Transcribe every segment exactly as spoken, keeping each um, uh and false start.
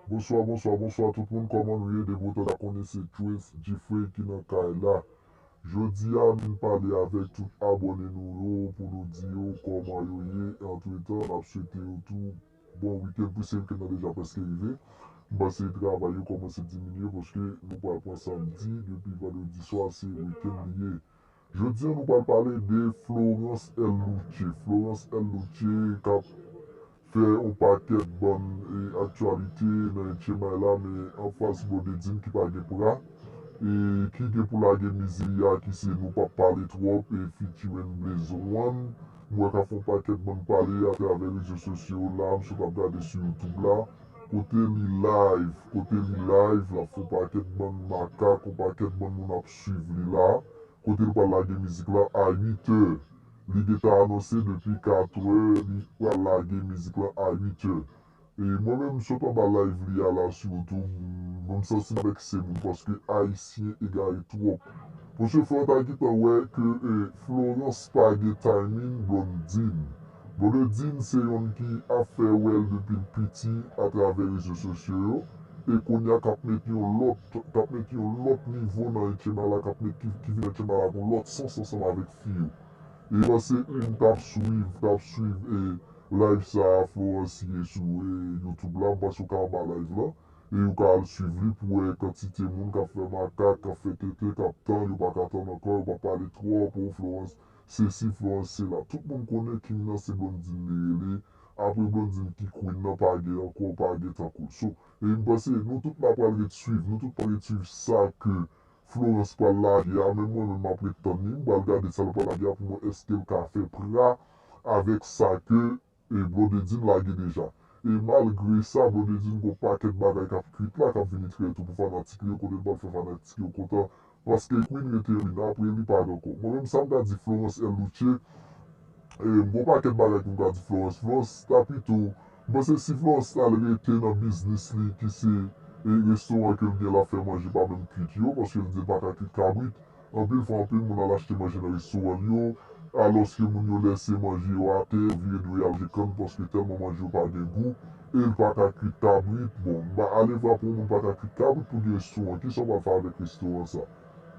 Bonswa, bonswa, bonswa tout moun, kòman nou ye? Depi w tande a konnen se Trace Jeffrey ki nan kay la. Jodi a, nou pale avèk tout abòne nou yo pou nou di yo kòman yo ye. Antretan, n ap swete yo tou bon wikenn, pwiske wikenn nan deja prèske rive. M panse travay yo kòmanse diminye paske nou pral pran samdi, depi vandredi swa se wikenn li ye. Jodi a, nou pral pale de Florence L. Louche. Florence L. Louche k ap fè yon pakèt bann e, aktyalite nan H M I la, men anfas Blondedine ki pa gen pra, e ki gen pou lage mizik li a, ki se Nou p ap pale twòp, e featuring Blaze One. M wè k ap fè yon pakèt bann pale atravè rezo sosyo yo la, m sot ap gade sou YouTube la, kote li live, kote li live, l ap fè yon pakèt bann makak, yon pakèt bann moun ap swiv li la. Kote l pral lage mizik lan a uit è. Li gentan anonse depi kat è, li pral lage mizik lan a uit è. E mwen menm, m sot anba live li a la sou YouTube, mwen m santi m vekse moun paske Ayisyen egare twòp. Paske fò w ta gentan wè ke e, Florence pa gen timing Blondedine. Blondedine se yonn ki ap fè wè l depi l piti atravè rezo sosyo yo. E kounye a k ap met yon lòt, k ap met yon lòt nivo nan H M I la, k ap met ki, ki vin H M I la gon lòt sans ansanm avèk fi yo. E m panse ou menm k ap swiv, k ap swiv e, live sa a, Florence ye sou e, YouTube la, m panse ou ka anba live lan. E ou ka al swiv li pou wè kantite moun k ap fè makak, k ap fè tenten, k ap tann, yo pa ka tann ankò, yo p ap pale twòp, o Florence, sesi, Florence, sela. Tout moun konnen King nan se Blondedine li rele. Apre Blondedine ki Queen nan, pa gen ankò, pa gen tankou l. So, e m panse nou tout la pral ret swiv, nou tout pral ret swiv sa ke Florence pral lage a, men mwen menm m ap ret tann li, m pral gade sa l pral lage a pou mwen èske l ka fè pra avèk sa ke e, Blondedine lage deja. E malgre sa, Blondedine gon pakèt bagay k ap kwit la, k ap vini trè tou pou fanatik li yo, kote l pral fè fanatik yo kontan. Paske Queen rete Queen, apre li pa gen ankò. Mwen menm sa m ka di Florence L. Louche, e, m gon pakèt bagay ke m ka di Florence. Florence ta pito, m panse si Florence t al rete nan biznis li ki se e, restoran ke l gen l ap fè manje pa menm kwit yo, paske l di l pa ka kwit kabrit. Anpil fwa, anpil moun al achte manje nan restoran l yo, alòske moun yo lèse manje yo atè, yo vire do yo al manje kann paske tèlman manje yo pa gen gou, e l pa ka kwit kabrit. Bon, m pa ale vwa pou yon moun pa ka kwit kabrit pou gen restoran. Kisa w pral fè avèk restoran sa?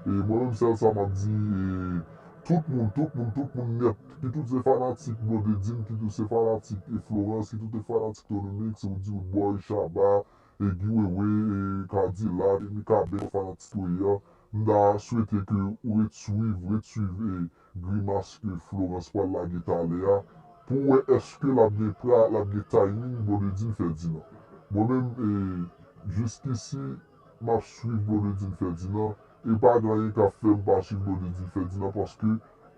E mwen menm, sèl sa m ap di, e, tout moun, tout moun, tout moun nèt, ki tout se fanatik Blondedine, ki tout se fanatik e Florence, ki tout se fanatik Tony Mix, Roody Roodboy, Shabba, e Guy Wewe, e Kadilak, e Mikaben, fanatik yo ye a, m ta swete ke ou ret swiv, ret swiv e grimas ke Florence pral lage talè a, pou w wè èske l ap gen pra, l ap gen timing Blondedine Ferdinand. Mwen menm, e, jiskisi, m ap swiv Blondedine Ferdinand, e pa gen anyen k ap fè m pa swiv Blondedine Ferdinand, paske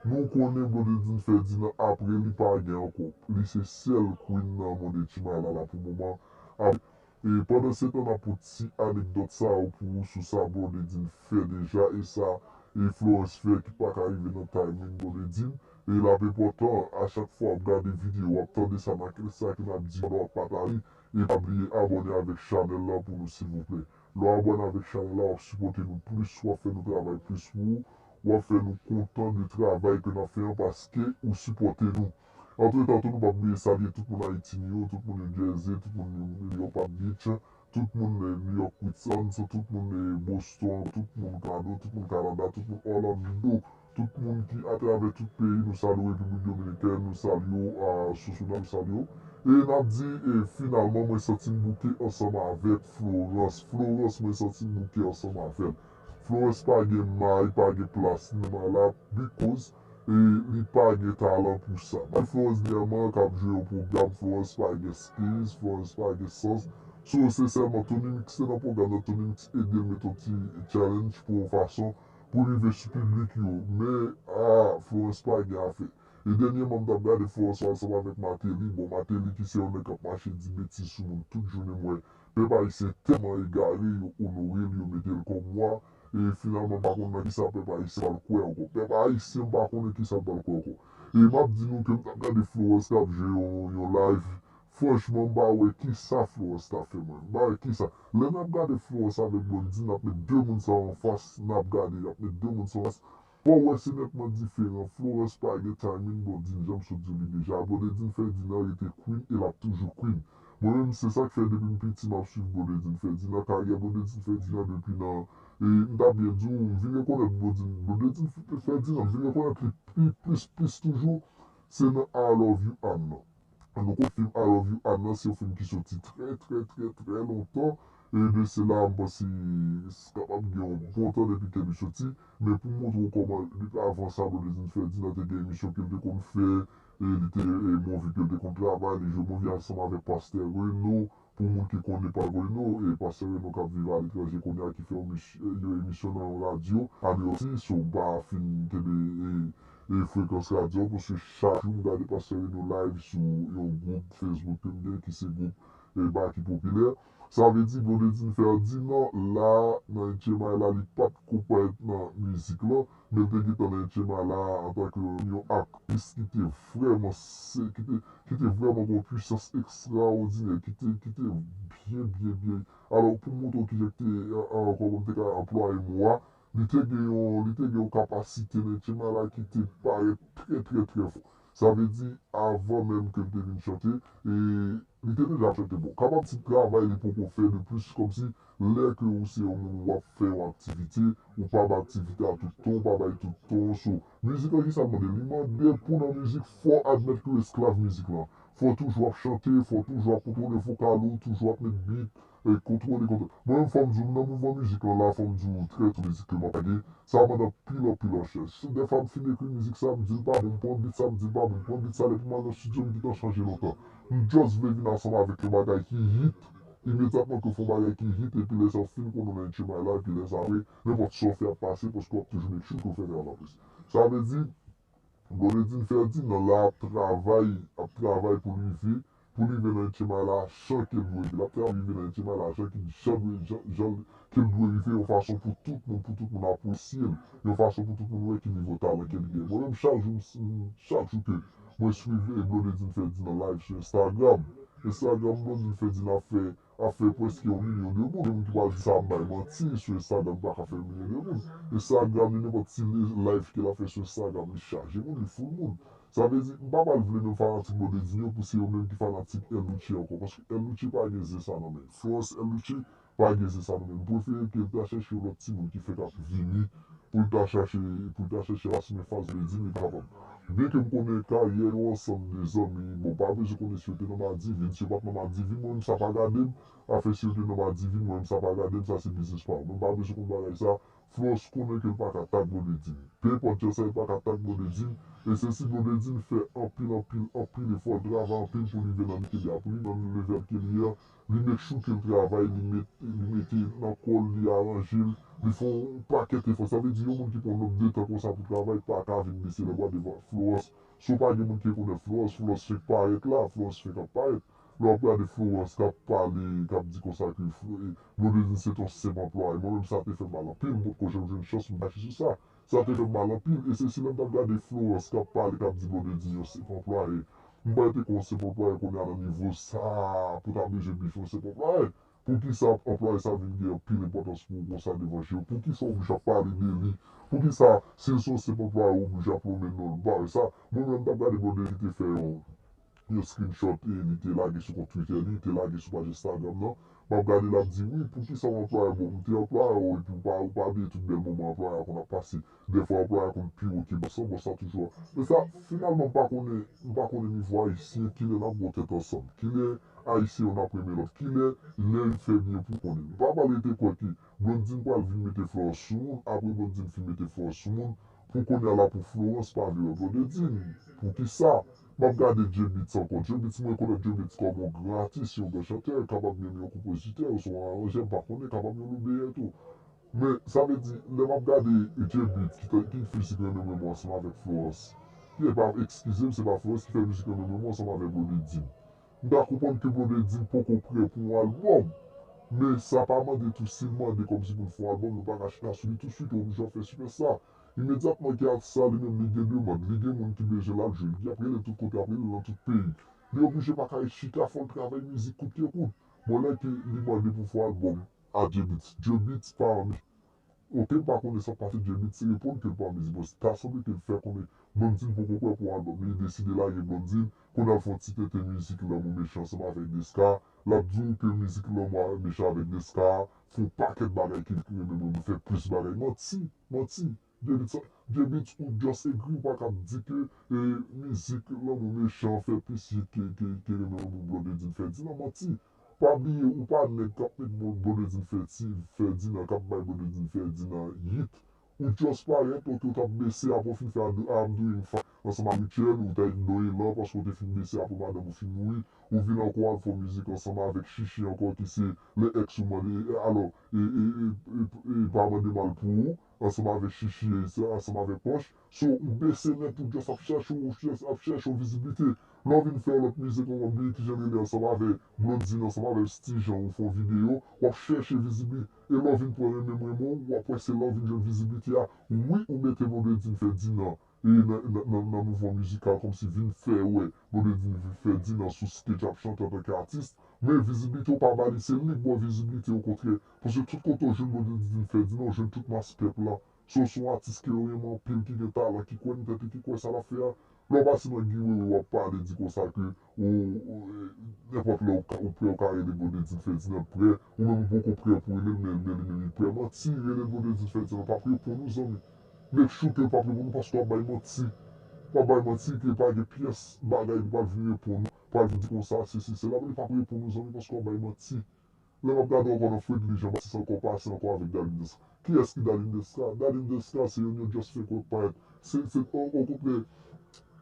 nou konnen Blondedine Ferdinand, apre li pa gen ankò. Li se sèl queen nan mond H M I la, la pou moman. Ap- E pandan se tan, n ap pote ti anekdòt sa yo pou ou sou sa Blondedine fè deja, e sa e Florence fè ki pa ka rive nan timing Blondedine. E l ap enpòtan, a chak fwa w ap gade videyo, w ap tande sa, nan kèlkeswa sa ke n ap di, w ap pataje, e pa bliye abòne avèk chanèl la pou nou, silvouplè. Lè w abòne avèk chanèl la, w ap sipòte nou plis, w ap fè nou travay plis pou ou, w ap fè nou kontan de travay ke n ap fè an paske ou sipòte nou. Antretan tou, nou p ap bliye salye tout moun Ayiti, New York, tout moun New Jersey, tout moun New York Palm Beach, tout moun e, New York Queens, tout moun e, Boston, tout moun Kado, tout moun Kanada, tout moun Orlando, tout moun ki atravè tout peyi, nou salye w, Repiblik Dominikèn, nou salye w, a, Sosona, nou salye w. E n ap di, e, finalman, mwen santi m bouke ansanm avèk Florence. Florence, mwen santi m bouke ansanm avè l. Florence pa gen may, pa gen plas nan may la, because, e, li pa gen talan pou sa. Bay Florence dèyèman k ap jwe yon pwogram, Florence pa gen skills, Florence pa gen sans. So, se sèlman Tony Mix te nan pwogram nan, Tony Mix ede l met yon ti challenge pou yon fason pou rive sou piblik yo. Men, a, Florence pa gen afè. E dènyèman, m t ap gade Florence ansanm avèk Martelly. Bon, Martelly ki se yon nèg k ap mache di betiz sou moun tout jounen, m wè pèp ayisyen tèlman egare, yo onore l, yo mete l kòm wa. E finalman, m pa konn nan kisa pèp ayisyen pral kwè ankò. Pèp ayisyen, m pa konnen kisa l pral kwè ankò. E m ap di nou ke m t ap gade Florence k ap jwe yon, yon live. Franchman, m pa wè kisa Florence ta fè mwen. M pa wè kisa. Lè n ap gade Florence avèk Blondedine, n ap met de moun sa yo anfas, n ap gade, y ap met de moun sa yo anfas. Fò w wè se nètman diferan. Florence pa gen timing Blondedine, jan m sot di w li deja. Blondedine Ferdinand rete queen e l ap toujou queen. Mwen menm, se sa k fè depi m piti, m ap swiv Blondedine Ferdinand. Karyè Blondedine Ferdinand depi nan, e, m ta byen di w, m vin rekonèt Blondedine, Blondedine Ferdinand, m vin rekonèt li pi plis, plis toujou, se nan I Love You Ann nan. Nou konn fim I Love You Ann nan, se yon fim ki soti trè, trè, trè, trè lontan. E de sela, m panse s kapab gen yon bon tan depi ke li soti. Men pou m montre w kòman, depi avan sa, Blondedine Ferdinand te gen emisyon ke l te konn fè, e li te, e, movie ke l te konn travay, li jwe movie ansanm avèk Pastè Reno. Pou moun ki konnen pa Reno, e Pastè Reno k ap viv aletranje kounye a, ki fè yon mis-, yon emisyon nan yon radyo an Ayiti, so m pa fin kenbe, e, e frekans radyo, paske chak jou m gade Pastè Reno live sou yon gwoup Facebook ke m gen, ki se gwoup, e, Baki Popilè. Sa vle di, Blondedine Ferdinand, la, nan H M I la, li pa t ko parèt nan mizik lan, men l te gentan nan H M I la, antanke yon aktris ki te vrèman se-, ki te, ki te vrèman gen yon pwisans ekstraòdinè, ki te, ki te byen, byen, byen. Alò, pou m montre w kijan ki te, an, an, kòman m te ka anplwaye mo a, li te gen yon, li te gen yon kapasite nan H M I la ki te parèt trè, trè, trè fò. Sa vle di, avan menm ke l te vin chante, e li te deja ap chante bon. Kapab ti travay li poko fè de plis, kòmsi lè ke ou se yon moun w ap fè yon aktivite, ou pa bay aktivite a tout tan, ou pa bay tout tan, so, mizik lan ki sa l mande? Li mande pou nan mizik, fò w admèt ke w esklav mizik lan. Fò w toujou ap chante, fò w toujou ap kontwole vokal ou, toujou ap met beat, e, kontwole, kontwole. Mwen menm, fò m di w, m nan mouvman mizik lan la, fò m di w, trè tou mizik ke m ap lage, sa mande anpil, anpil rechèch. Dèfwa m fin ekri mizik sa, m di l pa bon, m pran beat sa, m di l pa bon, m pran beat sa, lè pou m al nan estidyo, m gentan chanje lontan. M just vle vin ansanm avèk yon bagay ki hit, imedyatman ke w fè yon bagay ki hit, epi lè sa w fin konnen w nan H M I la, epi lè sa apre, nenpòt sa w fè ap pase, paske w ap toujou make sure ke w fè travay la plis. Sa vle di, Blondedine Ferdinand la ap travay, ap travay pou l rive, pou l rive nan H M I la jan ke l dwe rive. L ap travay rive nan H M I la jan ke, jan dwe, jan, jan ke l dwe rive, yon fason pou tout moun, pou tout moun apresye l, yon fason pou tout moun wè ki nivo talan ke l gen. Mwen menm, chak jou, m, m, chak jou ke mwen swiv, e, Blondedine Ferdinand live sou Instagram, Instagram Blondedine Ferdinand ap fè ap fè prèske yon milyon de moun. Gen moun ki pral di sa ap bay manti, sou Instagram pa ka fè yon milyon de moun. Instagram li, nenpòt ti live ke l ap fè sou Instagram, li chaje moun, li full moun. Sa vle di, m pa pral vle menm fanatik Blondedine yo pou se yo menm ki fanatik L Louche ankò, paske L Louche pa gen zen sa nan men l. Florence L Louche pa gen zen sa nan men l. M prefere ke l ta chèche yon lòt timoun ki fenk ap vini pou l ta chache, pou l ta chache asime faz Blondedine, li pa kapab. Byenke m konnen karyè yo ansanm de zanmi, bon, pa bezwen konnen si yo te nan Madivin, si yo pa t nan Madivin, mwen menm sa pa gade m, afè si yo te nan Madivin, mwen menm sa pa gade m, sa se biznis pa yo. Mwen m pa bezwen konn bagay sa, Florence konnen ke l pa ka tag Blondedine. Pe enpòt jan sa, l pa ka tag Blondedine, e se si Blondedine fè anpil, anpil, anpil efò, l travay anpil pou l rive nan nivo ke li ap rive, nan level ke li ye a, li make sure ke l travay, li met, li mete nan kò l, li aranje l, li fè yon pakèt efò. Sa vle di, yon moun ki pran nòt de tan konsa pou travay pa ka vin bese lèbra devan Florence. Si w pa gen moun ki rekonèt Florence, Florence fenk parèt la, Florence fenk ap parèt. Lè w ap gade Florence k ap pale, k ap di konsa ke Flo-, Blondedine se t yon senp anplwaye. Mwen menm, sa te fè m mal anpil, m potko janm jwenn chans m tache sou sa. Sa te fè m mal anpil, e se si lè m t ap gade Florence k ap pale, k ap di Blondedine yon senp anplwaye. M pa te konn se pou anplwaye kounye a nan nivo sa, pou ta bezwen bifon se pou anplwaye. Poukisa anplwaye sa vin gen anpil enpòtans pou ou konsa devan je w? Poukisa w oblije ap pale de li? Poukisa si l se yon senp anplwaye ou oblije ap lonmen non l? Ba sa, mwen menm m t ap gade Blondedy te fè yon, yon screenshot e li te lage sou kont Twitter li, li te lage sou paj Instagram nan. M ap gade l ap di, wi, poukisa w anplwaye m? Bon, m te anplwaye w epi ou pa, ou pa bliye tout bèl moman anplwaye a konn ap pase. Dèfwa anplwaye a konn pi wo ke bòs lan, bòs la toujou. Men sa, finalman, m pa konnen, m pa konnen nivo ayisyen, kilè n ap gen yon tèt ansanm, kilè ayisyen youn ap renmen lòt, kilè lè youn fè byen pou konnen. M pa pral rete kwè ke Blondedy pral vin mete Florence sou moun, apre Blondedy fin mete Florence sou moun, pou kounye a la pou Florence pa vle wè Blondedy. Poukisa? M ap gade Djebits ankò. Djebits, mwen rekonèt Djebits kòm yon gran atis, yon gran chantè, kapab menm yon konpozitè, oswa yon aranjè, m pa konnen, kapab yon lobeyè tou. Men, sa vle di, lè m ap gade Djebits, ki, ki fizik renmen mwen ansanm avèk Florence, ki pa, eskize m, se pa Florence ki fè mizik renmen mwen ansanm avèk Blondedy. M ta konprann ke Blondedy poko prè pou yon albòm. Men sa pa mande tou, si l mande kòmsi pou l fè yon albòm, nou pa ka chita sou li touswit, ou oblije ap fè sipèsta. Imedyatman ke atis la li menm li gen demann, li gen moun ki bezwen l ap jwe, li ap rele tout kote, ap rele nan tout peyi. Li oblije pa ka chita, fò l travay mizik kout ke kout. Bon, lè ke li mande pou fè yon albòm a Djebits, Djebits pa anvi. Oke, m pa konnen sa k pase Djebits, reponn ke l pa anvi. Bon, ta sanble ke l fè konnen Blondine poko prè pou yon albòm. Li deside lage Blondine. Kounye a l fè yon ti tenten mizik Lanmou Mechan ansanm avèk Desca. L ap di w ke mizik Lanmou Mechan avèk Desca fè yon pakèt bagay ki, ki remember nou, fè plis bagay. Manti, manti. J-Beatz, J-Beatz, ou just egri, ou pa kab di ke e, mizik Lanmou Mechan fè plis hit ke, ke, ke Renmen Yon Boug Blondedine Ferdinand. Manti. Pa bliye, ou pa nèg k ap met Blondedine Ferdinand, k ap bay Blondedine Ferdinand hit. Ou just parèt, ok, ou t ap bese apre w fin fè I'm Doing Fine ansanm ak Rutshelle, ou t ap doye lan paske w te fin bese apre madanm ou fin mouri, ou vin ankò al fè yon mizik ansanm avèk Chichi ankò ki se le ex ou mande, alò, e, e, e, e, e pa mande mal pou ou, ansanm avèk Chichi, ansanm avèk Pòch. So, ou bese nèt, ou just ap chèche, ou just ap chèche yon viziblite. Lè w vin fè yon lòt mizik ankò, m bliye kijan l rele, ansanm avèk Blondine, ansanm avèk Stijan, ou fè yon videyo, w ap chèche viziblite. E lè w vin pran Renmen Mwen, w ap wè se la w vin jwenn viziblite a. Wi, ou mete Blondedine Ferdinand e nan, nan, nan, nan mouvman mizikal kòmsi vin fè wè Blondedine Ferdinand sou stage ap chante antanke atis, men viziblite w pa ba li, se li k ba w viziblite okontrè. Paske tout kote w jwenn Blondedine Ferdinand, w jwenn tout mas pèp la. So, se yon atis ke yo renmen anpil, ki gen talan, ki kwè nan tèt li, ki kwè sa l ap fè a. Lè w pase nan Guy Wewe, w ap pale, di konsa ke ou, ou, e, nenpòt lè ou ka, ou prè, ou ka rele Blondedine Ferdinand prè, ou menm ou poko prè pou rele l, men, men li menm li prè. Manti, rele Blondedine Ferdinand p ap reponn ou, zanmi. Make sure ke l p ap reponn ou paske w ap bay manti. W ap bay manti ke pa gen pyès bagay li pral vin reponn ou, pral vin di konsa, sesi, sela, men li p ap reponn ou, zanmi, paske w ap bay manti. Lè m ap gade w ankò nan Fredly Jean Baptiste ankò pase ankò avèk Darline Desca. Kiyès ki Darline Desca? Darline Desca se youn yo just fè kwè parèt. Se, se, o, okontrè,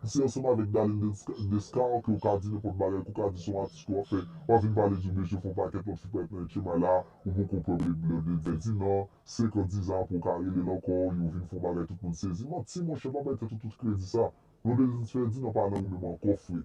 se ansanm avèk Darline Desca, Desca ke w ka di nenpòt bagay, ke w ka di se yon atis ke w ap fè. W ap vin pale di w bezwen fè yon pakèt lòt fi parèt nan H M I la, ou poko prè pou Blondedine Ferdinand, senkant dizan apre w ka rele l ankò, yo vin fè yon bagay tout moun sezi. Manti, monchè, pa bay tèt ou tout kredi sa. Blondedine Ferdinand pa nan ou menm ankò, frè.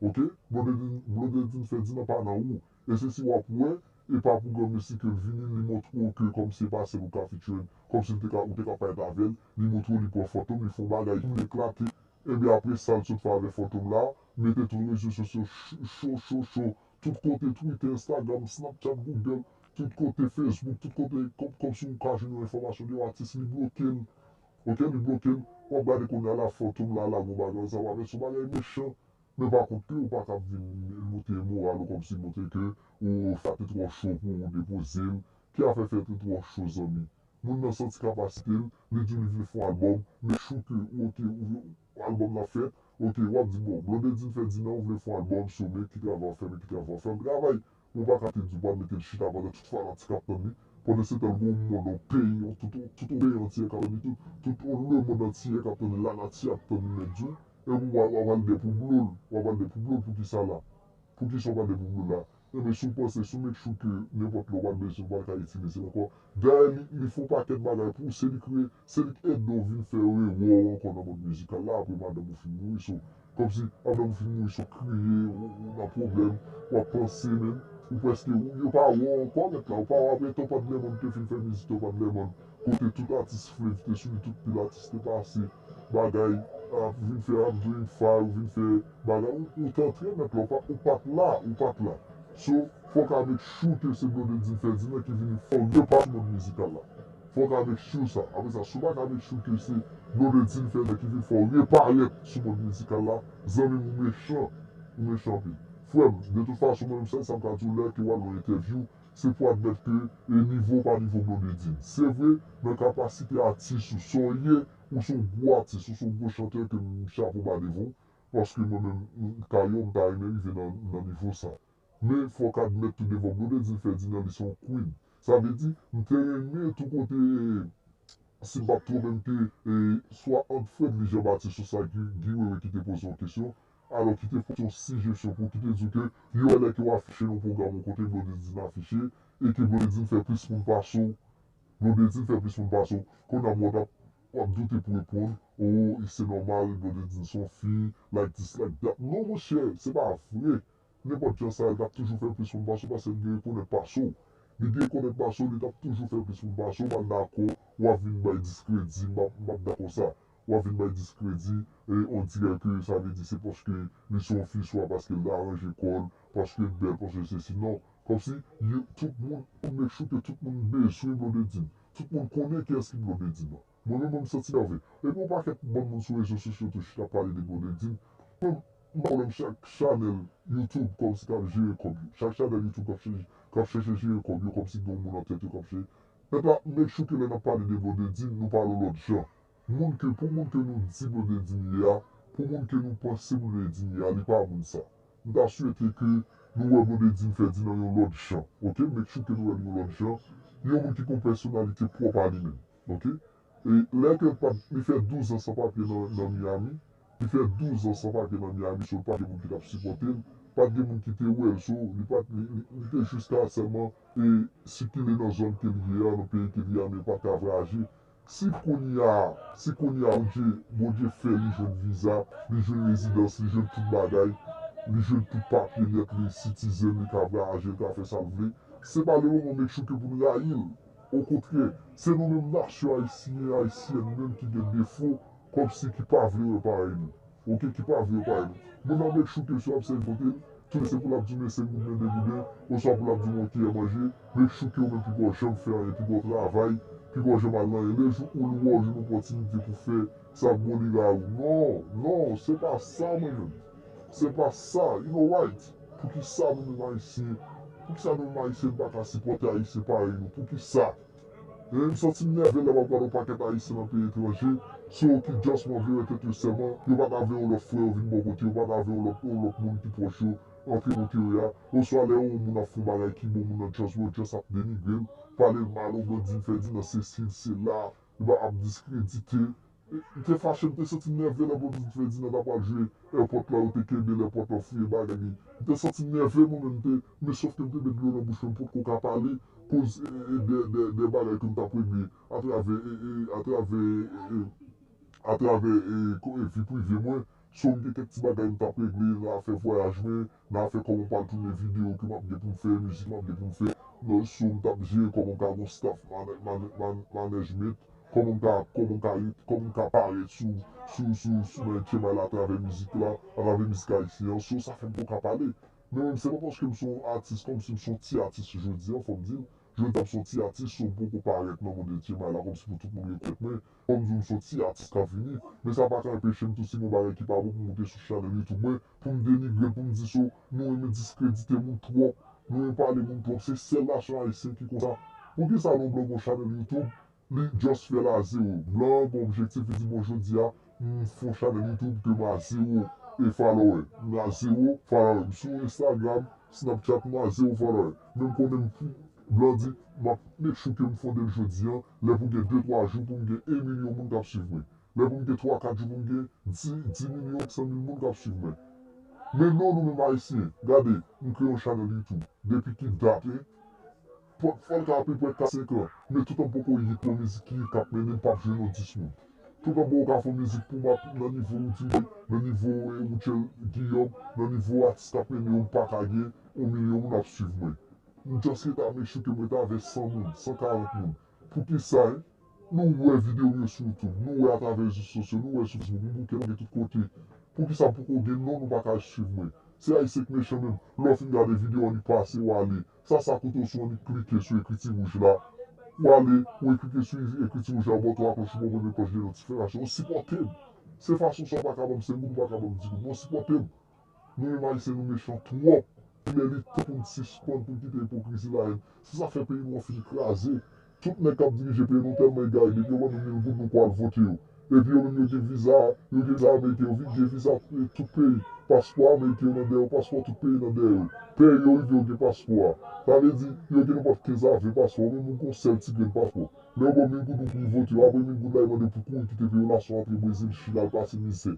Ok? Blondedine, Blondedine Ferdinand pa nan ou. E se si w ap wè, e pa pou granmesi ke l vini, li montre w ke kòmsi se pa sèl ou ka featuring, kòmsi l te ka, ou te ka parèt avè l, li montre w li pran Fantom, li fè yon bagay, tout moun eklate. Ebyen apre sa, l sot fè avè Fantom la, mete tout rezo sosyo cho, cho, cho, cho, tout kote, Twitter, Instagram, Snapchat, Google, tout kote, Facebook, tout kote, kòm, kòmsi w ka jwenn yon enfòmasyon de yon atis, li bloke l. Ok, li bloke l. W ap gade kounye a la, Fantom la, la, gon bagay ansanm avè l, se yon bagay mechan. Men pa kont ke ou pa ka vin monte moral ou kòmsi montre ke ou fè te twò cho pou ou depoze l. Ki afè fè te twò cho, zanmi? Moun nan santi kapasite l, li di li vle fè yon albòm, make sure ke ou ok, ou vle, albòm nan fèt, ok, w ap di, bon, Blondedine Ferdinand, ou vle fè yon albòm, so men ki travay w ap fè, men ki travay w ap fè, men travay. Ou pa ka te di w pa mete l chita pandan tout fanatik ap tann li. Pandan se tan, gon mond, yon peyi, yon, tout, tout yon peyi antye k ap tann li, tout, tout yon lemonn antye k ap tann li, lanati ap tann li nèt di w. Epi w a, w a pral dèpoublol, w a pral dèpoublol pou kisa la? Pou kisa w pral dèpoublol la? Ebyen, si w panse, si w make sure ke nenpòt lè w pral bezwen, w pral ka itilize l ankò. Dayè, li, li fè yon pakèt bagay pou w, se li k re-, se li k ede w vin fè rewè w ankò nan mond mizikal la, apre madanm ou fin mouri, so, kòmsi, madanm ou fin mouri, so, w kriye, ou, ou nan pwoblèm, w ap panse, men, ou prèske, ou, yo pa wè w ankò, mèt la, ou pa wè apre Topa Lemon te fin fè mizik Topa Lemon, kote tout atis Flave te sou li, tout pil atis te pase, bagay, ap vin fè I'm Doing Fine, ou vin fè bagay, ou, ou t antre, mèt la, ou pa, ou pa t la, ou pa t la. So, fò w ka make sure ke se Blondedine Ferdinand ki vin fè w repati mond mizikal la. Fò w ka make sure sa. Apre sa, si w pa ka make sure ke se Blondedine Ferdinand ki vin fè w reparèt sou mond mizikal la, zanmi m, ou mechan. Ou mechan anpil. Frè m, de tout fason, mwen menm sèl sa m ka di w lè ke w al nan entèvyou, se pou admèt ke e nivo w pa nivo Blondedine. Se vre, nan kapasite atis ou, sa w ye, ou se yon gwo atis, ou se yon gwo chantè ke m chapo ba devan w, paske mwen menm, m, Kayo, m ta renmen rive nan, nan nivo sa. Men fò w ka admèt tou devan Blondedine Ferdinand, li se yon queen. Sa vle di, m te renmen tou kote, e, si m p ap twonpe m te, e, swa ant Fredly Jean Baptiste oswa Guy, Guy Wewe ki te poze yon kesyon, alò ki te pote yon sijesyon pou ki te di w ke yo wè lè ke w afiche nan yon pwogram yon kote Blondedine afiche, e ke Blondedine fè plis moun pase w. Blondedine fè plis moun pase w. Kounye a m wè w t ap, w ap doute pou reponn, o, se nòmal, Blondedine se yon fi, like this, like that. Non, monchè, se pa vre. Nenpòt jan sa, li t ap toujou fè plis moun pase w paske li gen rekonèt pase w. Li gen rekonèt pase w, li t ap toujou fè plis moun pase w, m pa dakò, w ap vin bay diskredi, m p ap, m p ap dakò sa. W ap vin bay diskredi, e, on dirè ke sa vle di se paske li se yon fi, swa paske l aranje kò l, paske l bèl, paske sesi, non. Kòmsi, yo, tout moun, ou make sure ke tout moun bezwen Blondedine. Tout moun konnen kiyès ki Blondedine nan. Mwen menm, mwen m santi m nève. Epi yon pakèt bann moun sou rezo sosyo tou chita ap pale de Blondedy. Mwen, m pa wè chak chanèl YouTube kòmsi k ap jere kòb yo. Chak chanèl YouTube k ap chèche, k ap chèche jere kòb yo, kòmsi gen yon moun antèt yo k ap chèche. Nèg la, make sure ke lè n ap pale de Blondedy, nou pale yon lòt jan. Moun ke, pou moun ke nou di Blondedy ye a, pou moun ke nou panse Blondedy ye a, li pa moun sa. M ta swete ke nou wè Blondedy Ferdinand yon lòt jan, oke? Make sure ke nou wè l yon lòt jan. Yon moun ki gen yon pèsonalite pwòp a li menm, oke? E lè ke l pa t, li fè douz an san papye nan, nan Miami, li fè douz an san papye nan Miami, so pa t gen moun ki t ap sipòte l, pa t gen moun ki te wè l, so li pa t, li, li, li te jis ka sèlman e sikile nan zòn ke l ye a, nan peyi ke l ye a, men li pa t ka vwayaje. Si kounye a, si kounye a Bondye, Bondye fè li jwenn viza, li jwenn rezidans, li jwenn tout bagay, li jwenn tout papye nèt, li citizen, li ka vwayaje, li ka fè sa l vle, se pa le moman make sure ke pou n rayi l. Okontrè, se nou menm nasyon ayisyen, ayisyèn menm ki gen defo, kòmsi ki pa vle wè parèy nou. Oke, ki pa vle wè parèy nou. Moun nan make sure ke si w ap sèvi kote l, tou se pou l ap di w men senk goud men de gouden, oswa pou l ap di w yon kiyè manje, make sure ke ou menm pi gwo janm fè anyen, pi gwo travay, pi gwo janm al nan anyen. Lè jou ou li wè w jwenn opòtinite pou fè sa k bon li ba ou. Non, non, se pa sa mwen menm. Se pa sa, you know right. Poukisa nou menm ayisyen, poukisa nou menm ayisyen nou pa ka sipòte ayisyen parèy nou? Poukisa? E m santi m nève lè m ap gade yon pakèt ayisyen nan peyi etranje, so ki just vle wè tèt yo sèlman, yo pa ka vle yon lòt frè yo vin bò kote yo, pa ka vle yon lòt, yon lòt moun ki pwòch yo antre kote yo ye a, oswa lè yon moun ap fè yon bagay ki bon, moun nan just, yo just ap denigre l, pale l mal, o Blondedy Ferdinand sesi, sela, yo pa ap diskredite. M te fache, m te santi m nève lè Blondedy Ferdinand ta pral jwe èpòt la, yo te kenbe l èpòt la, fouye bagay li. M te santi m nève mwen menm, m te, men sòf ke m te met dlo nan bouch mwen, m potko ka pale, koz e, e, de, de, de bagay ke m t ap regle atravè, e, e, atravè, e, e, atravè, e, ko-, e, vi prive mwen. So, m gen kèk ti bagay m t ap regle nan afè vwayaj mwen, nan afè kòman m pral tounen videyo ke m ap gen pou m fè, mizik m ap gen pou m fè. Non, so, m t ap jere kòman m ka gon staff, man-, man-, man-, management, kòman m ka, kòman m ka ret, kòman m ka parèt sou, sou, sou, sou nan H M I la atravè mizik la, atravè mizik ayisyen an. So, sa fè m poko ka pale. Men menm, se pa paske m se yon atis, kòmsi m se yon ti atis jodi an, fò m di l. Jodi a m se yon ti atis, so m poko parèt nan mond H M I la, kòmsi pou tout moun rekonèt mwen. Kòm di w, m se yon ti atis k ap vini, men sa pa ka anpeche m tou si gen yon bagay ki pa bon pou m moute sou chanèl YouTube mwen, pou m denigre l, pou m di so, nou renmen diskredite moun twòp, nou renmen pale moun twòp, se sèl nasyon ayisyen ki konsa. Poukisa yon blan gon chanèl YouTube, li just fè l a zewo? Blan an gon objektif, li di, bon, jodi a, m fè yon chanèl YouTube ke m a zewo e follower, m a zewo follower. M sou Instagram, Snapchat, m a zewo follower. Men m konnen m pou, blan di, m ap make sure ke m fonde l jodi a, lè pou gen de twa jou pou m gen en milyon moun k ap swiv mwen. Lè pou m gen twa, kat jou pou m gen di, di milyon senk san mil moun k ap swiv mwen. Men non, nou menm ayisyen, gade, m kreye yon chanèl YouTube. Depi ki dat, e? Fò, fò l ka apeprè kat, senk an. Men toutan m poko hit, yon mizik ki hit k ap mennen m, p ap jwenn yon dis moun. Toutan m poko ka fè yon mizik pou m ap nan nivo Roody, nan nivo, e, Rutshelle Guillaume, nan nivo atis k ap mennen yo, m pa ka gen yon milyon moun ap swiv mwen. M just rete ap make sure ke m rete avè san moun, san karant moun. Poukisa, en? Nou wè videyo m yo sou YouTube, nou wè atravè rezo sosyo, nou wè sou Facebook, m bouke lage tout kote. Poukisa m poko gen non, nou pa ka swiv mwen? Se ayisyen k mechan menm. Lè w fin gade videyo annik pase, w ale. Sa, sa kote w sou annik klike sou ekriti wouj la. W ale, w klike sou ekriti wouj la, w bò twa klòch, w bò premye klòch de notifikasyon. W sipòte m. Se fason sa w pa ka ban m senk goud, ou pa ka ban m di goud. Men w sipòte m. Nou menm ayisyen, nou mechan twòp. Lè li tan pou n sispann, pou n kite ipokrizi, layèn. Se sa k fè peyi nou an fin kraze. Tout nèg k ap dirije peyi nou tèlman egare, depi yo ban nou mil goud, nou pral vote yo. Epi yo menm yo gen viza, yo gen viza ameriken, yo vin gen viza, eh, tout peyi. Paspò ameriken yo nan dèyè yo, paspò tout peyi nan dèyè yo. Peyi yo rive yo gen paspò a. Sa vle di, yo gen nenpòt kenz a ven paspò, ou menm ou gon sèl ti grenn paspò. Lè yo ba w mil goud ou kouri vote yo, apre mil goud la yo mande pou kouri kite peyi w, nasyon antre Brezil, Chili, al pase mizè.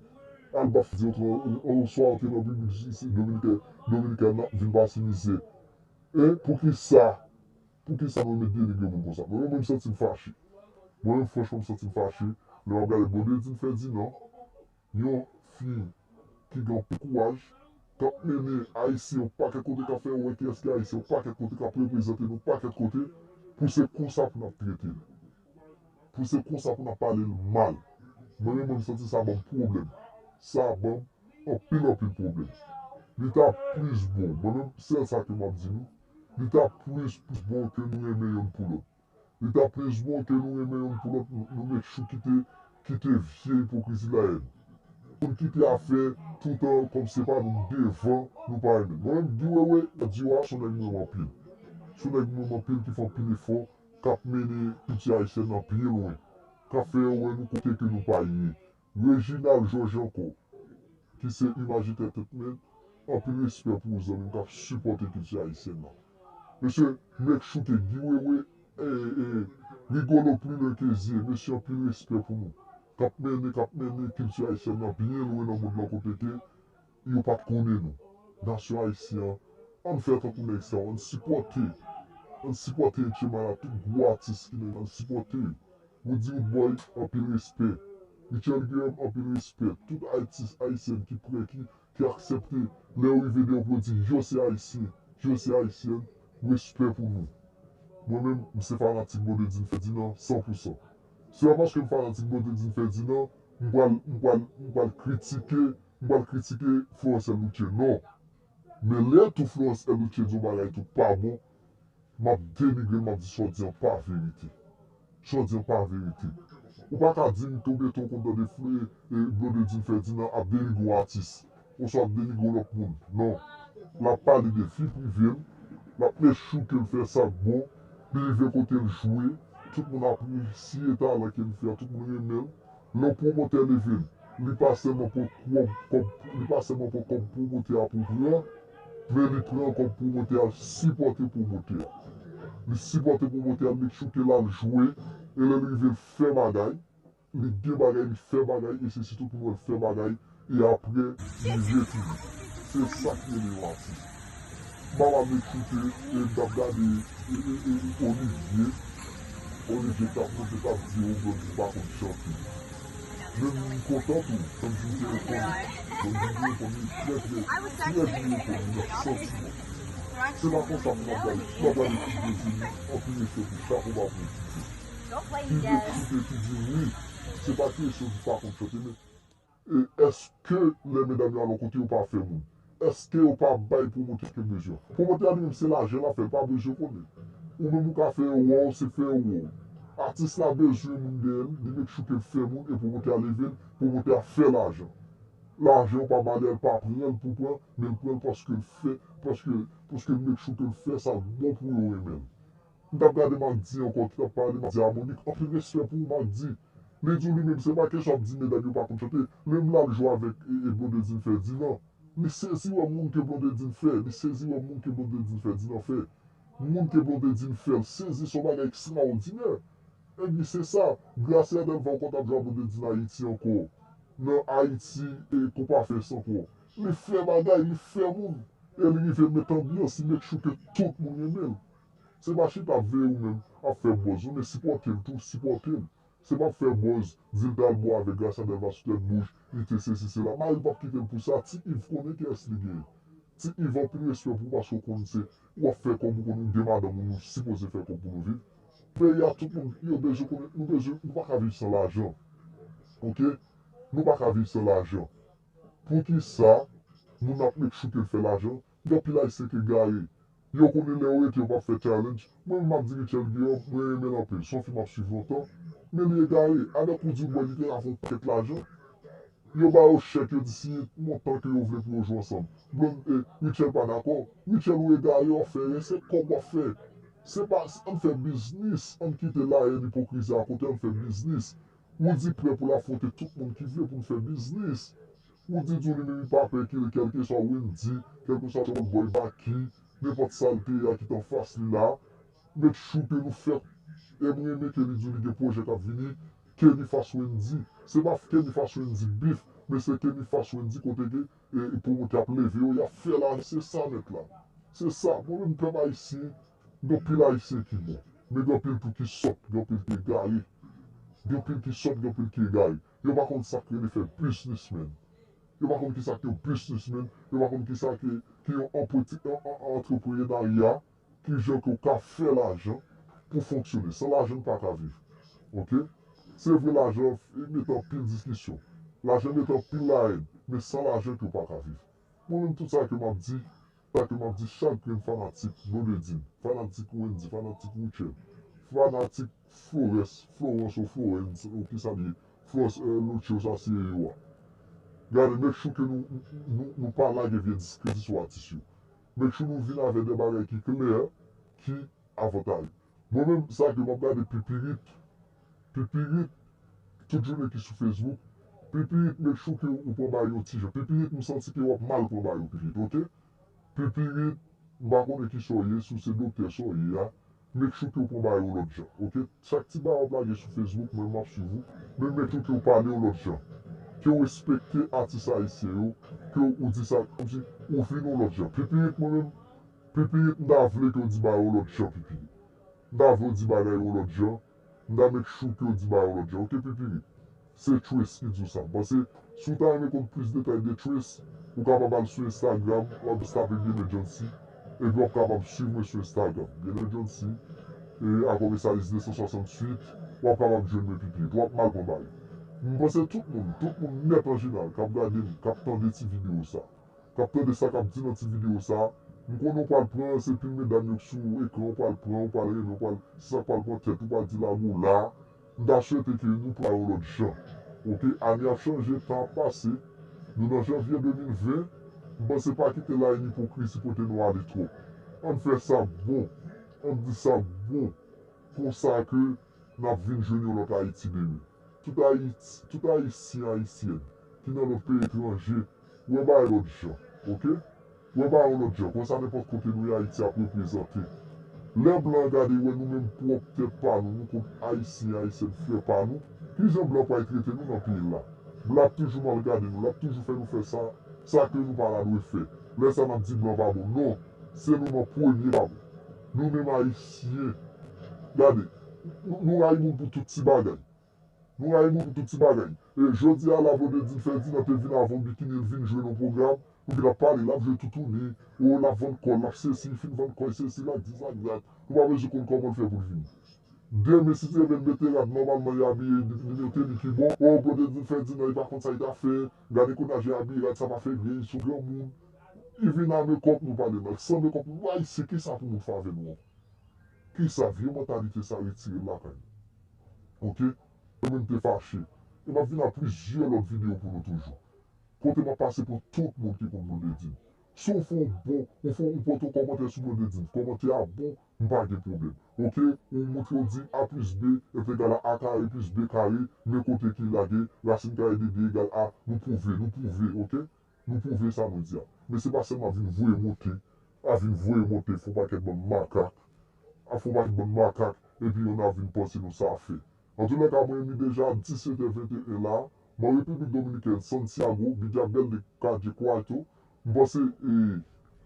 Al ba fè di oswa antre nan piblik, Dominiken, Dominiken nan vin pase mizè. E poukisa? Poukisa nou met denigre moun konsa? Mwen menm, mwen m santi m fache. Mwen menm, franchman, m santi m fache. Lè m ap gade Blondedy Ferdinand, yon fi ki gen anpil kouraj, k ap mennen Ayisyen yon pakèt kote, k ap fè yo wè kiyès ki Ayisyen, yon pakèt kote, k ap reprezante nou yon pakèt kote, pou se konsa pou n ap trete l. Pou se konsa pou n ap pale l mal. Mwen menm, mwen m santi sa ban m pwoblèm. Sa ban m anpil, anpil pwoblèm. Li ta plis bon, mwen menm, sèl sa ke m ap di nou, li ta plis, plis bon ke nou renmen youn pou lòt. Li ta plis bon ke nou renmen youn pou lòt, nou, nou make sure kite, kite vye ipokrizi la, èn. Moun kite afè toutan kòm se pa nou devan nou pa renmen. Mwen menm, Guy Wewe, a di w a, se yon nèg mwen renmen anpil. Se yon nèg mwen renmen anpil ki fè anpil efò, k ap mennen kilti ayisyèn nan byen lwen, k ap fè yo wè nou kote ke nou pa ye. Reginald Georges ankò, ki se Imaj Entertainment, anpil respè pou ou, zanmi m k ap sipòte kilti ayisyèn nan. Mesye, make sure ke Guy Wewe, eh, eh, Rigolo pli lwen ke zye, mesye, anpil respè pou nou. K ap mennen, k ap mennen kilti ayisyèn nan byen lwen nan mond lan kote ke yo pa t konnen nou. Nasyon ayisyen an, ann fè tankou nèg sa yo, ann sipòte, ann sipòte Etchemay ak tout gwo atis ki nan, ann sipòte yo. Roody Roodboy, anpil respè. Michel Guillaume, anpil respè. Tout atis ayisyen ki prè, ki, ki aksepte lè yo rive deyò pou yo di yo se ayisyen, yo se ayisyèn, respè pou nou. Mwen menm, m se fanatik Blondedy Ferdinand san pou san. Se pa paske m fanatik Blondedy Ferdinand, m pral, m pral, m pral kritike, m pral kritike Florence L. Loutier. Non. Men lè tou Florence L. Loutier di yon bagay tou pa bon, m ap denigre l, m ap di sa w di an pa verite. Sa w di an pa verite. Ou pa ka di m ke w gentan konn tande Fle-, e, Blondedy Ferdinand ap denigre yon atis, oswa ap denigre yon lòt moun. Non. L ap pale de vi prive l, l ap make sure ke l fè sa k bon, li rive kote l jwe, tout moun apresye talan ke l fè a, tout moun renmen l. Lè yon pwomotè leve l, li pa sèlman pran kòb, kòb, li pa sèlman pran kòb pwomotè a pou pran, men li pran kòb pwomotè a, l sipòte pwomotè a. Li sipòte pwomotè a, l make sure ke l al jwe, e lè l rive l fè bagay, li gen bagay, li fè bagay, e se si tout moun wè l fè bagay, e apre, li retounen. Se sa k rele yon atis. M ap make sure ke, e, m t ap gade, e, e, e, Olivier. Olivier t ap monte, t ap di, "O, Blondedy pa konn chante." Men m kontan tou, Blondedy te reponn, Blondedy te reponn li trè, trè, trè byen reponn li nan santiman. Se pa konsa pou m ap gade, pou m ap gade ti Blondedy, anpil respè pou chapo ba pou Olivier. Ki make sure ke, ki di wi, se pa kesyon di pa konn chante, men E, èske lè medam yo al yon kote, yo pa fè moun? Èske yo pa bay pwomotè a sa l bezwen? Pwomotè a li menm se lajan l ap fè, l pa bezwen konnen. Ou menm ou ka fè erè w, se fè erè w. Atis la bezwen moun dèyè l, li make sure ke l fè moun e pwomotè a leve l, pwomotè a fè lajan. Lajan ou pa ba li a, l pa pran l pou pran, men l pran l paske l fè, paske, paske l make sure ke l fè sa k bon pou yo renmen l. M t ap gade Mack D ankò ki t ap pale, Mack D Harmonik, anpil respè pou ou, Mack D. Li di w li menm, se pa kesyon ap di medam yo pa konn chante. Menm lè l al jwe avèk, e, e, Blondedy Ferdinand, li sezi wè moun ke Blondedy fè, li sezi wè moun ke Blondedy Ferdinand fè. Moun ke Blondedy fè, l sezi, se yon bagay ekstraòdinè. Ebyen, se sa, Gracia Delva ankò t ap jwe ak Blondedy Ayiti ankò. Nan Ayiti, e, Konpa Fès ankò. Li fè bagay, li fè moun. E li rive met anbyans, li make sure ke tout moun renmen l. Se pa chita ap veye ou menm, ap fè buzz, ou men sipòte l tou, sipòte l. Se pa ap fè buzz, di l t al bwè avèk Gracia Delva sou tèt bouch, li te sesi sela. Mari l p ap kite l pou sa, Ti Iv konnen kiyès li genyen. Ti Iv, anpil respè pou ou paske w konn se, w ap fè kòb, ou konn ou gen madanm ou, nou sipoze fè kòb pou nou viv. Peyi a, tout moun, yo bezwen konnen, nou bezwen, nou pa ka viv san lajan. Oke? Nou pa ka viv san lajan. Poukisa moun ap make sure ke l fè lajan? Gen anpil Ayisyen ki egare. Yo konnen lè yo rete, yo p ap fè challenge. Mwen menm, m ap di Michel Guillaume, mwen renmen l anpil. Se yon fi m ap swiv lontan. Men li egare. Avèk Roody Boy, li te ka fè yon pakèt lajan. Yo ba yo chèk, yo di siyen montan ke yo vle pou yo jwe ansanm. Blond, e, Michel pa dakò. Michel, ou egare, w ap fè erè, se kòb w ap fè. Se pa, ann fè biznis, ann kite layèn ipokrizi a kote, ann fè biznis. Roody prè pou l afwonte tout moun ki vle pou n fè biznis. Roody di w li menm li pa pè ki, kèlkeswa Wendy, kèlkeswa Trouble Boy Baky, nenpòt sa l te ye a ki t anfas li la. Make sure ke nou fè, e m renmen ke li di w li gen pwojè k ap vini, Kenny fas Wendy. Se pa Kenny fas Wendy beef, men se Kenny fas Wendy kote ke, e, e pwomotè ap leve yo, y ap fè lajan, se sa nèt la. Se sa, mwen menm pèp ayisyen, gen anpil Ayisyen ki bon, men gen anpil tou ki sòt, gen anpil ki egare. Gen anpil ki sòt, gen anpil ki egare. Yo pa konn sa k rele fè businessman. Yo pa konn kisa k yon businessman, yo pa konn kisa ki, ki yon anpoti-, an, an, an, antreprenarya, kijan ke w ka fè lajan pou fonksyone. San lajan, n pa ka viv. Oke? Se vre, lajan mete anpil diskisyon. Lajan mete anpil layèn, men san lajan ke w pa ka viv. Mwen menm, tout sa ke m ap di, sa ke m ap di chak grenn fanatik Blondedy, fanatik Wendy, fanatik Rutshelle, fanatik Florence, Florence ou Florence, ou kisa li ye, Florence, eh, Lucio sa se yo a. Gade, make sure ke nou, nou, nou pa lage vye diskredi sou atis yo. Make sure nou vin avèk de bagay ki klè, ki avantaj. Mwen menm, sa ke m ap gade Pipirit, Pipirit, tout jounen ki sou Facebook, Pipirit, make sure ke ou pran ba yo ti jan. Pipirit, m santi ke w ap mal pran ba yo, Pipirit, oke? Pipirit, m pa konnen kisa w ye, si w se doktè sa w ye a, make sure ke w pran ba yo lòt jan, oke? Chak ti bagay w ap lage sou Facebook, mwen m ap swiv ou, men make sure ke w pale yon lòt jan. Ke w respekte atis ayisyen yo, ke w di sa kòmsi ou vin yon lòt jan. Pipirit, mwen menm, Pipirit, m ta vle ke w di bagay yon lòt jan, Pipirit. M ta vle w di bagay yon lòt jan. M ta make sure ke w di bagay yon lòt jan. Oke, Pipirit? Se Trace ki di w sa. M panse, si w ta renmen konn plis detay de Trace, ou kapab al sou Instagram, w ap jis tape Biener Johncy, epi w ap kapab swiv mwen sou Instagram. Biener Johncy, e, akomesalis de san swasantuit, w ap kapab jwenn mwen, Pipirit. W ap mal pran bagay. M panse tout moun, tout moun nèt an jeneral, k ap gade m, k ap tande ti videyo sa, k ap tande sa k ap di nan ti videyo sa, m konnen w pral pran, se pil medam yo k sou ekran, w pral pran, w pral renmen, w pral, se sa k pral pran tèt, ou pral di lago la. M ta swete ke nou pran yon lòt jan. Oke, ane ap chanje, tan ap pase. Nou nan janvye de mil ven, m panse pa kite la yon ipokrizi pote nou ale twòp. Ann fè sa bon, ann di sa bon, konsa ke n ap vin jwenn yon lòt Ayiti demen. Tout Ayiti, tout Ayisyen, Ayisyèn ki nan lòt peyi etranje, wè bagay lòt jan, oke? Wè bagay lòt jan, konsa nenpòt kote nou ye Ayiti ap reprezante. Lè blan gade wè nou menm pwòp tèt pa nou, nou konn Ayisyen, Ayisyèn frè pa nou, kijan blan pral trete nou nan peyi l la? Blan ap toujou mal gade nou, l ap toujou fè nou fè sa, sa ke nou pa ta dwe fè. Lè sa n ap di blan pa bon, non, se nou menm premye pa bon. Nou menm Ayisyen, gade, nou, nou rayi moun pou tout ti bagay. Nou rayi moun pou tout ti bagay. E jodi a la Blondedy Ferdinand te vin avè yon bikini, l vin jwe nan pwogram, nou vin ap pale, l ap jwe toutouni, o, l ap vann kò l, l ap sesi, fin vann kò l, sesi, l ap di sa, dat. Nou pa bezwen konn kòman l fè pou l vini. Demen, si Dye vle, l mete rad, nòmalman, li abiye, li mete li ki bon. O, Blondedy Ferdinand, li pa konn sa li ta fè, gade kounye a jan l abiye, rad sa pa fè byen, li sou granmoun. Li vin a mekòp, nou pale mal. San mekòp, nou pa Ayisyen, kisa pou moun fè avè nou ankò? Kisa, vye mantalite sa retire l lakay nou? Oke? Mwen menm te fache. E m ap vin ak plizyè lòt videyo pou nou toujou. Kote m ap pase pou tout moun ki konn Blondedy. Si w fè yon bon, ou fè yon, ou pote yon kòmantè sou Blondedy, kòmantè a bon, m pa gen pwoblèm. Oke? Ou montre w di A plis B est égal à A carré plus B carré, men kote ki lage, rasin kare de de egal a, nou pwouve, nou pwouve, oke? Nou pwouve sa nou di a. Men se pa sèlman vin voye monte, a vin voye monte, fè yon pakèt bann makak, a fè yon pakèt bann makak, epi yo n a vin panse nou sa fè. Antoulèka, mwen menm li deja disetè venteyen la, mwen Repiblik Dominikèn, Santiago, big up bèl de Calle Cuarto, m panse, e,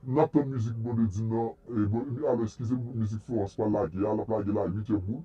n ap tann mizik Blondedy nan, e, bon, alò, eskize m, mizik Florence pral lage a, l ap lage la uityè boul,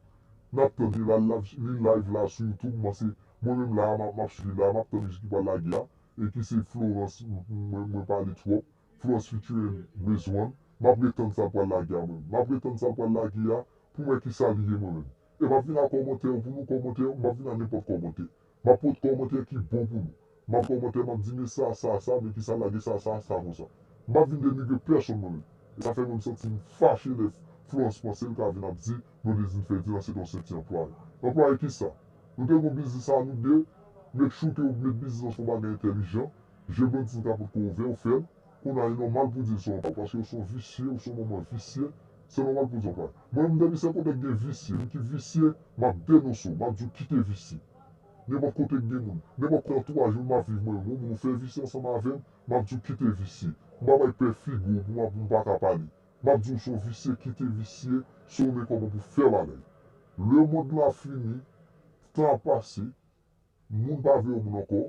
n ap tann li la, li live la sou YouTube, m panse, mwen menm la, m ap, m ap swiv li la, m ap tann mizik li pral lage a, e ki se Florence, m, m, mwen, mwen pale twòp, Florence featuring Maze One, m ap ret tann sa l pral lage a mwen. M ap ret tann sa l pral lage a pou m wè kisa li ye mwen menm. E m ap vin ak kòmantè yo pou nou, kòmantè yo, m ap vin ak nenpòt kòmantè. M ap pote kòmantè ki bon pou nou. M ap kòmantè, m ap di men sa, sa, sa, men kisa lage sa, sa, sa konsa. M ap vin denigre pèsonn mwen menm. E sa fè mwen m santi m fache lè Florence panse l ka vin ap di Blondedy Ferdinand se t on senti anplwaye. Anplwaye kisa? Nou te gon biznis a nou de, make sure ke w met biznis lan se yon bagay entèlijan, je Blondedy ka pot ko ouvè, ou fè l, kounye a li nòmal pou di l se yon anplwaye, paske w se yon visye, w se yon manman visye, se nòmal pou di anplwaye. Mwen menm depi se kote k gen visye, moun ki visye, m ap denonse w, m ap di w kite visye. Nenpòt kote k gen moun, nenpòt kote antouraj mwen m ap viv mwen menm, yon moun ou fè visye ansanm avè m, m ap di w kite visye. M pa bay pè figi w pou m ap, pou m pa ka pale. M ap di w se yon visye, kite visye, sonmen kòman pou fè bagay. Lemonn la fini, tan ap pase, moun pa vle wè moun ankò,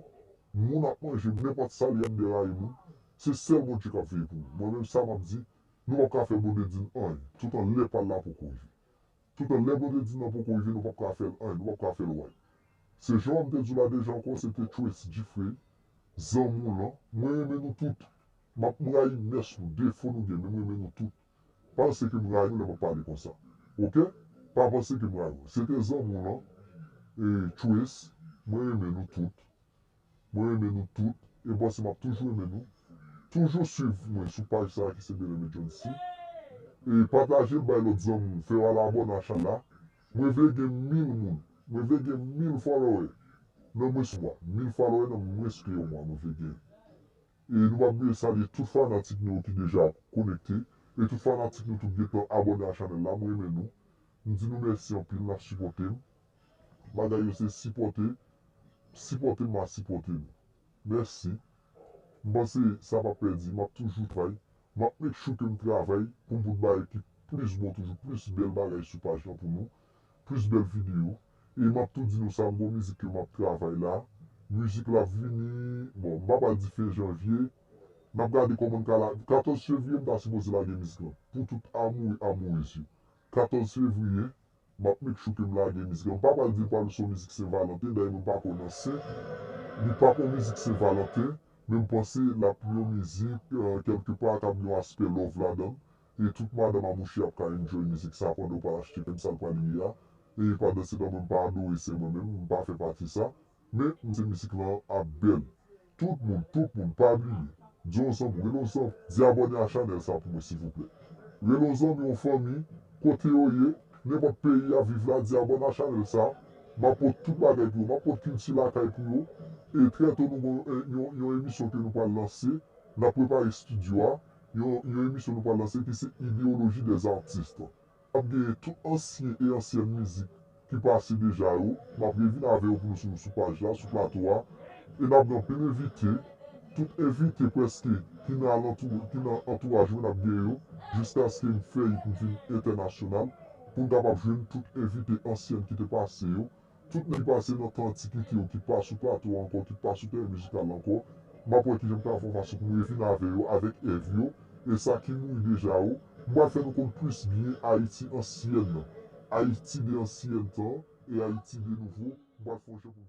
moun ap manje nenpòt sa li ap deraye moun, se sèl Bondye k ap veye pou nou. Mwen menm sa m ap di, nou p ap ka fè Blondedy anyen, toutan lè pa l la poko rive. Toutan lè Blondedy nan poko rive, nou p ap ka fè l anyen, nou p ap ka fè l wè. Se jan m te di w la deja ankò, se te Trace Giffrey, zanmi w lan. Mwen renmen nou tout. M ap rayi mès nou, defo nou gen, men mwen renmen nou tout. Pa panse ke m rayi nou lè m ap pale konsa. Oke? Pa panse ke m rayi nou. Se te zanmi w lan, e, Trace, mwen renmen nou tout. Mwen renmen nou tout. E m panse m ap toujou renmen nou. Toujou swiv mwen sou paj sa a ki se Biener Johncy. E pataje l bay lòt zanmi w. Fè yo al abòne a chanèl la. Mwen vle gen mil moun. Mwen vle gen mil follower nan mwens yon mwa. Mil follower nan mwens ke yon mwa mwen vle gen. E nou p ap bliye salye tout fanatik nou ki deja konekte. E tout fanatik nou tou ki gentan abòne a chanèl la. Mwen renmen nou. M di nou mèsi anpil, n ap sipòte m. Bagay yo se sipòte, sipòte m, m a sipòte nou. Mèsi. M panse sa p ap pèdi. M ap toujou travay. M ap make sure ke m travay pou m pote bagay ki plis bon toujou, plis bèl bagay sou paj lan pou nou, plis bèl videyo. E m ap tou di nou sa, m gon mizik ke m ap travay la. Mizik la ap vini, bon, m pa pral di fen janvye. N ap gade kòman n ka la. Katòz fevriye, m ta sipoze lage mizik lan. Pou tout amoure, amourez yo. Katòz fevriye, m ap make sure ke m lage mizik lan. M pa pral di l pral sou mizik Sen Valanten, dayè mwen m pa kwè nan sen. Li p ap yon mizik Sen Valanten, men m panse l ap yon mizik, euh, kèlkepa k ap gen yon aspè love ladan l. E tout madanm a mouche ap ka enjoy mizik sa pandan w pral achte pen sa l pral ye a. E pandansetan mwen m pa adore sen mwen menm, m pa fè pati sa. Men m se mizik lan ap bèl. Tout moun, tout moun, pa bliye. Di yon zanmi, rele yon zanmi, di abòne a chanèl sa pou mwen silvouplè. Rele yon zanmi, yon fanmi, kote yo ye, nenpòt peyi y ap viv la, di abòne a chanèl sa. M ap pote tout bagay pou yo, m ap pote kilti lakay pou yo. E trè to nou gon yon, yon, yon emisyon ke nou pral lanse, n ap prepare estidyo a, yon, yon emisyon nou pral lanse ki se Idéologie des artistes. N ap genyen tout ansyen e ansyèn mizik ki pase deja yo. M ap revin avè yo pou nou sou, sou paj la, sou plato a. E n ap gen anpil envite. Tout envite prèske ki nan alantou, ki nan antouraj mwen, n ap gen yo. Jiskaske m fè it m vin entènasyonal. Pou n kapab jwenn tout envite ansyèn ki te pase yo. Tout nèg ki pase nan tan antikite yo, ki pa sou plato ankò, ki pa sou teren mizikal ankò, m ap wè kijan m ka fè yon fason pou m revin avè yo, avèk èv yo, e sa ki mouri deja yo. M pral fè nou konn plis byen Ayiti ansyèn nan. Ayiti de ansyen tan e Ayiti de nouvo. M pral fè yon jan pou